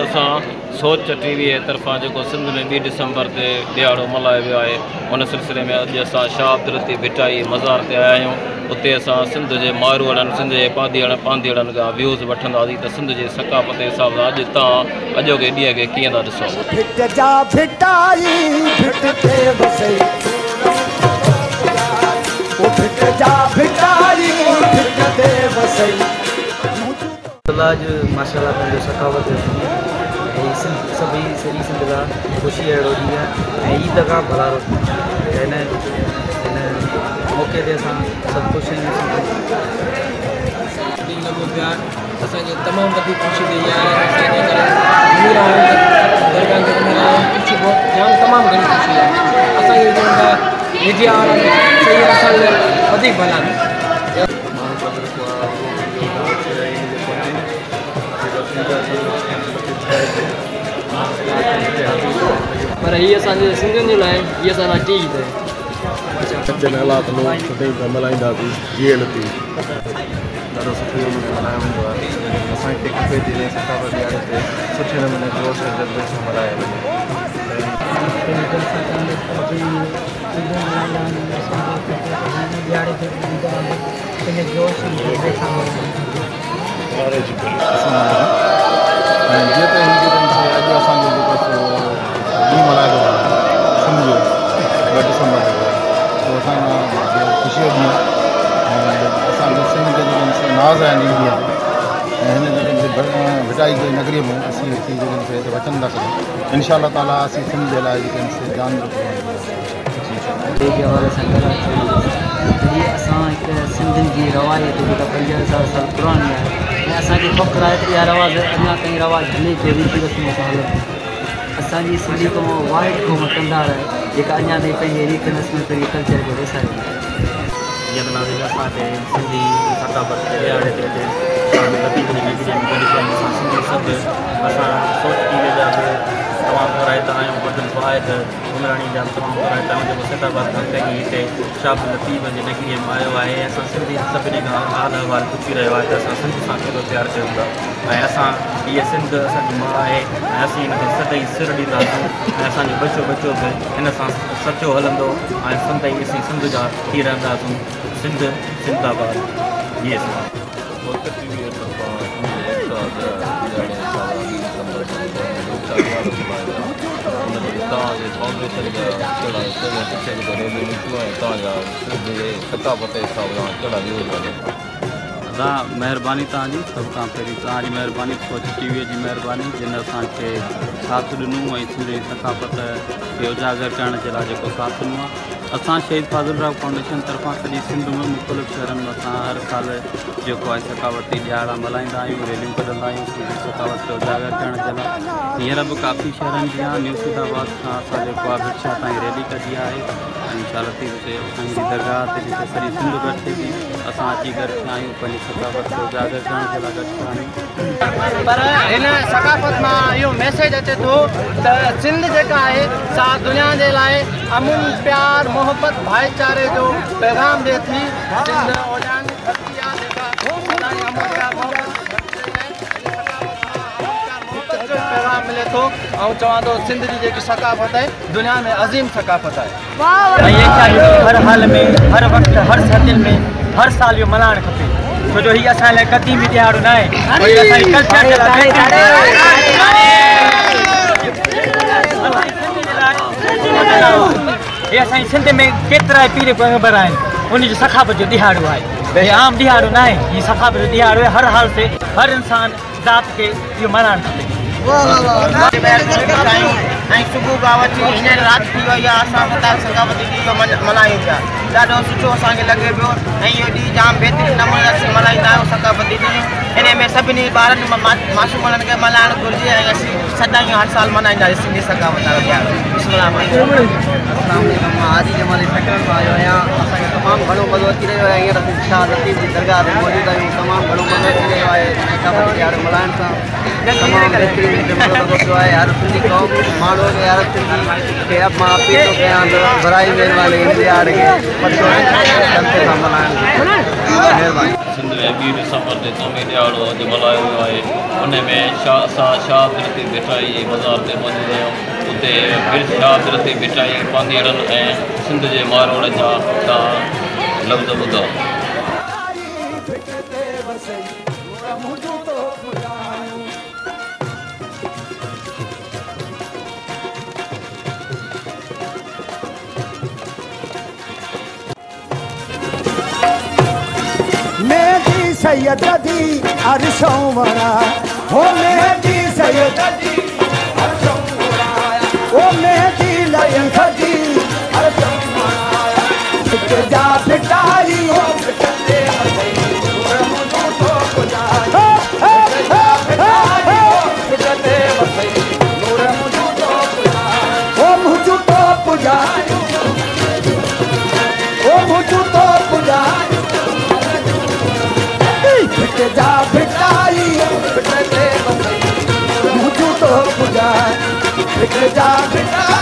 اسان سوچ ٽي وي طرفان جيڪو سنڌ ۾ 2 ڊسمبر تي ڏهاڙو ملهايو ويو آهي، ان سلسلي ۾ اڄ اسان شاهه عبداللطيف ڀٽائي مزار تي آيا آهيون. اتي اسان سنڌ جي ماروئڙن، سنڌ جي پانڌيئڙن کان ويوز وٺنداسين ته سنڌ جي ثقافت جي حساب سان اڄ توهان اڄوڪي ڏينهن کي ڪيئن ٿا ڏسو. ڀٽ جا ڀٽائي ڀٽ تي وسي، او ڀٽ جا ڀٽائي ڀٽ تي وسي. اڄ ماشاءالله پنهنجو ثقافت جو ڏينهن ۽ سنڌ سڀئي سڄي سنڌ لاءِ خوشي اهڙو ڏينهن آهي ۽ عيد کان ڀلارو ڏينهن. هن هن موقعي تي اسان سڀ خوش آهيون. ڏينهن لڳو پيو آهي، اسان کي تمام وڌيڪ خوشي ٿي آهي. اسان جي ڪري گهمي رهيا آهيون، درگاهه تي وڃي رهيا آهيون، خوشي بهت جام تمام گهڻي خوشي آهي اسان کي. چون ٿا ميڊيا وارا صحيح اسان لاءِ وڌيڪ ڀلا. پر هيءَ اسان جي سنڌين جي لاءِ هيءَ اسان لاءِ ٽي عيد آهي. حالات سٺي ملهائينداسين. جيئن لطيف ڏاڍو سٺي نموني ملهايو ويندو آهي. اسان کي کپي ٿي ثقافت ڏهاڙي تي سٺي نموني جوش ۽ جذبي سان ملهايو وڃي. پنهنجي دل سان چوندس ته جي عيدون ملهائيندا آهن، اسان کي کپي ته هن ڏهاڙي تي عيد آهي، پنهنجي جوش ۽ جذبي سان ملهائيندا. ۽ جيئن ته هن اڄ اسان جو جيڪو سو ڏينهن ملهايو ٿو وڃي سنڌ جو 2 ڊسمبر جيڪو آهي، سو اسان خوشيءَ جو ڏينهن آهي ۽ اسان کي سنڌ کي جيڪي ناز آهن هن ڏينهن تي ۽ هن جيڪي ڀٽائي جي نگريءَ ۾ اسين اچي جيڪي هتي وچن ٿا ڪريون، انشا تالا اسين سنڌ جي لاءِ جيڪي جان جو جي حوالي سان ڳالهائڻ چاهيندس ته هيءَ اسان هڪ سنڌين جي روايت جيڪا 5000 سال پراڻي آهي ۽ اسان کي فخر آهي ته اها رواج اڃا تائين رواج هلي پيو، ريت رسمون سان هلن پيون. اسان جي سنڌي قوم واحد قوم ڪنڌار آهي جيڪا اڃا تائين پنهنجي ريت رسم پنهنجي ڪلچر کي وساري. جيئن ته ناظرين، اسان کي سنڌي ثقافت جي ڏهاڙي تي هتي شاهه لطيف جي نگريءَ ۾ گڏ ٿيا آهيون. اسان سنڌي سڀ اسان سوچ ٽي ويءَ جا به تمام ٿورائتا آهيون، بدل واحد عمراڻي جا به تمام ٿورائتا آهيون، جيڪو سيدآباد کان ڪهي هتي شاهه لطيف جي نگريءَ ۾ آيو آهي. اسان سنڌي سڀني کان حال احوال پڇي رهيو آهي ته اسان سنڌ سان ڪيڏو پيار ڪيون ٿا ۽ اسان هيءَ سنڌ اسان جي ماءُ آهي ۽ اسين هن کي سدائين سر ڏينداسون ۽ اسان جو ٻچو ٻچو به هن سان سچو هلندو ۽ سدائين اسين سنڌ جا ٿي رهنداسون. سنڌ زنداباد. جيئي سنڌ. ملڪ ٽي ويءَ طرفان سنڌ جي ايڪتا ڏهاڙي حساب سان 2 ڊسمبر جو جيڪو ڏهاڙو ملهايو ويو، ان تي توهان جي فائونڊيشن جا ڪهڙا ڪهڙي ڪٿي ڪٿي ريليون نڪتيون ۽ توهان جا سنڌ جي ثقافت جي حساب سان ڪهڙا ويوز وڃن ٿا؟ ادا مهرباني توهان جي. سڀ کان پهرين توهان جي مهرباني، سوچ ٽي ويءَ جي مهرباني جن اسان کي ساٿ ڏنو ۽ سنڌ جي ثقافت کي اجاگر ڪرڻ جي لاءِ جيڪو ساٿ ڏنو آهي. اسان شهيد فاضل راهو فائونڊيشن طرفان سڄي سنڌ ۾ مختلف شهرن ۾ اسان هر سال جيڪو آهي ثقافتي ڏهاڙا ملهائيندا آهيون، ريليون ڪڍندا آهيون سنڌي ثقافت کي اجاگر ڪرڻ جي لاءِ. هينئر به ڪافي شهرن جيان نيو سيدآباد کان اسان جيڪو آهي ڀٽ شاهه تائين ريلي ڪڍي آهي ۽ شاهه لطيف جي سائين جي درگاهه تي جتي سڄي سنڌ گڏ ٿئي ٿي، اسان اچي گڏ ٿيا آهيون، پنهنجي ثقافت کي اجاگر ڪرڻ جي لاءِ گڏ ٿيا آهيون. پر هن ثقافت مان اهو ميسيج اچي ٿو ته سنڌ جيڪا آهي سا دنيا جي لاءِ امن، پيار، محبت، ڀائيچاري جو پيغام ڏئي ٿي. سنڌ اوليان جي ڌرتي آهي جيڪا سدائين امن، پيار، محبت جو پيغام ملي ٿو. ۽ چوان ٿو سنڌ جي جيڪي ثقافت آهي دنيا ۾ عظيم ثقافت آهي. هر حال ۾ هر وقت هر سطل ۾ هر سال اهو ملهائڻ کپي، ڇو جو هيءُ اسان لاءِ قديمي ڏهاڙو نه آهي، هيءُ اسان جي ڪلچر جي لاءِ، هيءَ اسان جي سنڌ ۾ ڪيترا ئي پير پيغمبر آهن، ان جو ثقافت جو ڏهاڙو آهي. هيءُ عام ڏهاڙو نه آهي، هيءُ ثقافت جو ڏهاڙو آهي. هر حال تي هر انسان ذات کي اهو ملهائڻ کپي. ۽ صبح کان وٺي هينئر رات ٿي وئي آهي، اسان ثقافتي ڏينهن ملهايون پيا. ڏاڍو سٺو اسان کي لڳي پيو ۽ اهو ڏينهن جام بهترين نموني اسين ملهائيندا آهيون ثقافتي ڏينهن. هن ۾ سڀني ٻارن معصومن کي ملهائڻ گهرجي ۽ اسين سدائين هر سال ملهائيندا آهيون سنڌي ثقافت وارو ڏهاڙو. السلام علیڪم، مان حاجي جمالي سڪرن مان آيو آهيان. اسان کي تمام گهڻو مزو اچي رهيو آهي. هينئر اسين شاهه لطيف جي درگاهه تي موجود آهيون. تمام گهڻو مزو اچي رهيو آهي. ثقافتي ڏهاڙو ملهائڻ سان تمام بهترين مزو لڳو پيو آهي. هر سنڌي قوم ماڻهو کي، هر سنڌي کي مان اپيل ٿو ڪيان ته برائي مهرباني هن ڏهاڙي کي پتو جلدي سان ملهائڻ. مهرباني. سنڌ ۾ 2 ڊسمبر تي قومي ڏهاڙو اڄ ملهايو ويو آهي. ان ۾ شاهه اسان شاهه عبداللطيف ڀٽائي جي مزار تي موجود آهيون. اتي شاهه عبداللطيف ڀٽائي پانڌيئڙن ۽ سنڌ جي ماروئڙن جا توهان لفظ ٻڌا. मेहंदी सैयद दी अरशों वरा, हो मेहंदी सैयद दी अरशों वरा, ओ मेहंदी लतीफ दी अरशों वरा, फिट जा फिटाई हो फिटते ओ मुझो तो पुजारी, ओ मुझो तो पुजारी, फिट जा फिटाई मुझो तो पुजारी, फिट जा फिटाई।